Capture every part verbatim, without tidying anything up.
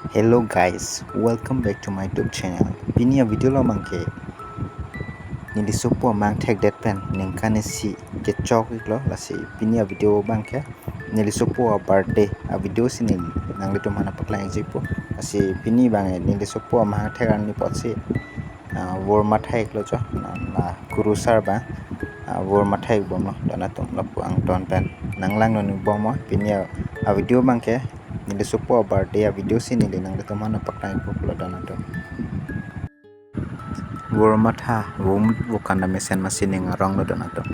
Hello guys, welcome back to my YouTube channel. Pini a video along abangke neli sopo amang thekdet pen ningkan isi kechok-iklo, lasi pini a video abangke neli sopo a birthday a video si neli nanglitum aphan paklang-ikjipo. Lasi pini abang neli sopo amang thek arni apotsi, ah, vor matha-iklo jo, na, na kurusar abang, ah, vor matha-ikbomlo, don atum lapu angton pen nanglangdun-ikbomlo. Pini a, a video abangke neli sopo a birthday a video si neli nanglitum aphan paklang-ikpo pulo don atum. Vor matha, vomut vokan ta mesen masi ning aronglo don atum.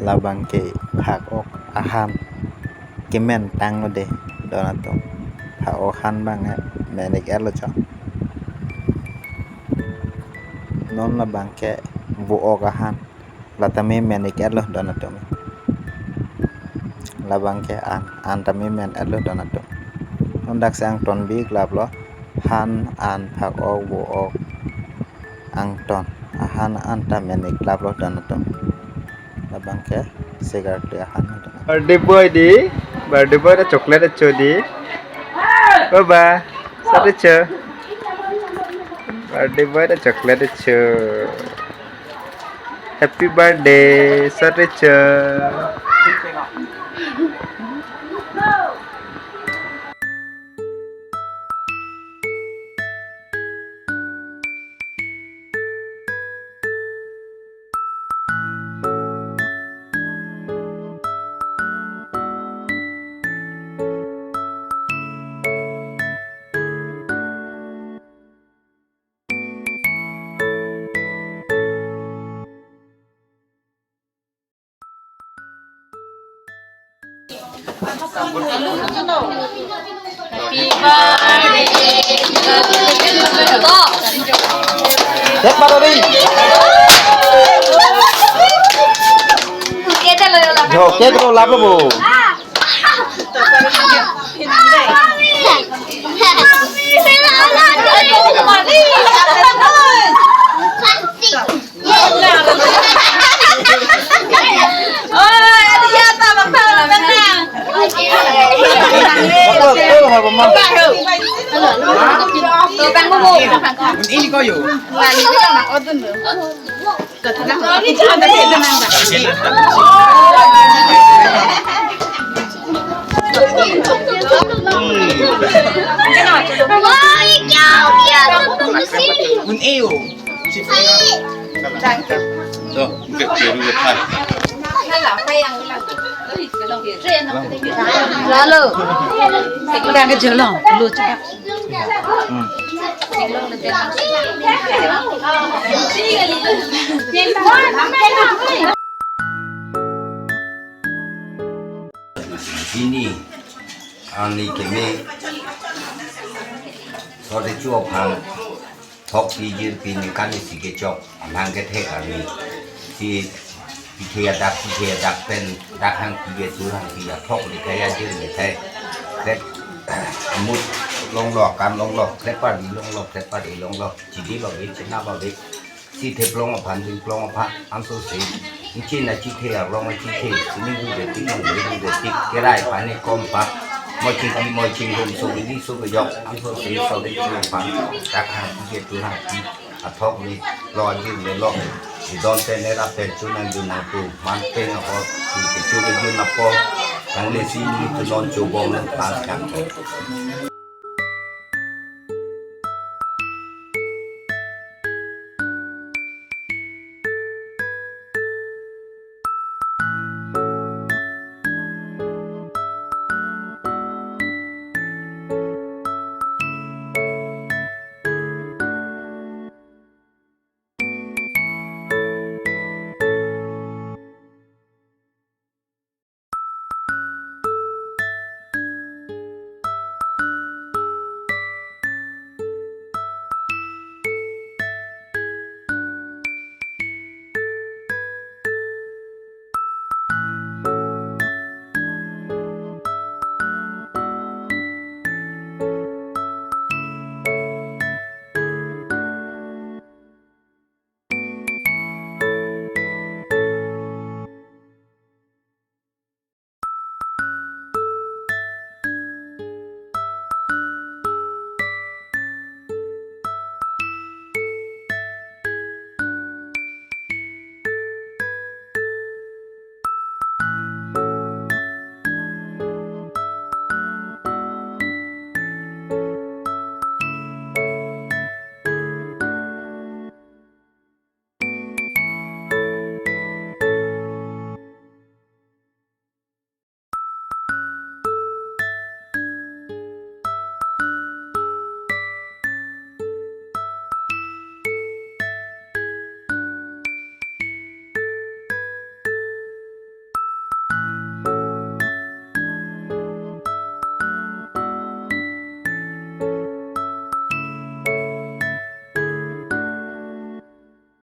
Labangke phak-ok ahan kemen tanglo de don atum. Phak-ok ahan abang men-ik-etlo jo. Non labangke vo-ok ahan, la tame men-ik-etlo don atum. Labangke an, an tame men-etlo don atum. Non daksi angton bi klaplo, han, an, phak-ok, vo-ok, angton, ahan an ta men-ik klaplo don atum. Labangke segar te ahan don atum. Birthday boy di, birthday boy ta chocolate acho di. Baba, sat acho. Birthday boy ta chocolate acho. Happy birthday, sat acho. Cake pa tadi? Jo, cake lo lap lo bo. Ini koyo. Un eo. Tuh, oke, biar dulu, Pak. Lalu. Udah ke jelong, dulu cepat. Pini arni keme sode chu aphan thok pi jirpi ningkan isi kechok amang kethek arni si pithe adak pithe adak pen dak hangpi atur hangpi athok le kai ajir le kai. Kret amut longlo, akam longlo, kret parli longlo, kret parli longlo, chidi babe, china babe, si theplong aphan, dingplong aphan, anso si, ingchin achethe, arlong achethe, sining hu de tik, nong hu de tik, kerai aphan ne kom pa, mo chingki, mo chinghum, so bidi, so bejok, anso si, so de ching aphan, dak hangpi atur hangpi athok le lo, ajir le lo. Idon tener apen chunang jun nangpu, man peng ahok, kecho kejun apot, nanglisi nelitum non chobom nang tang kang.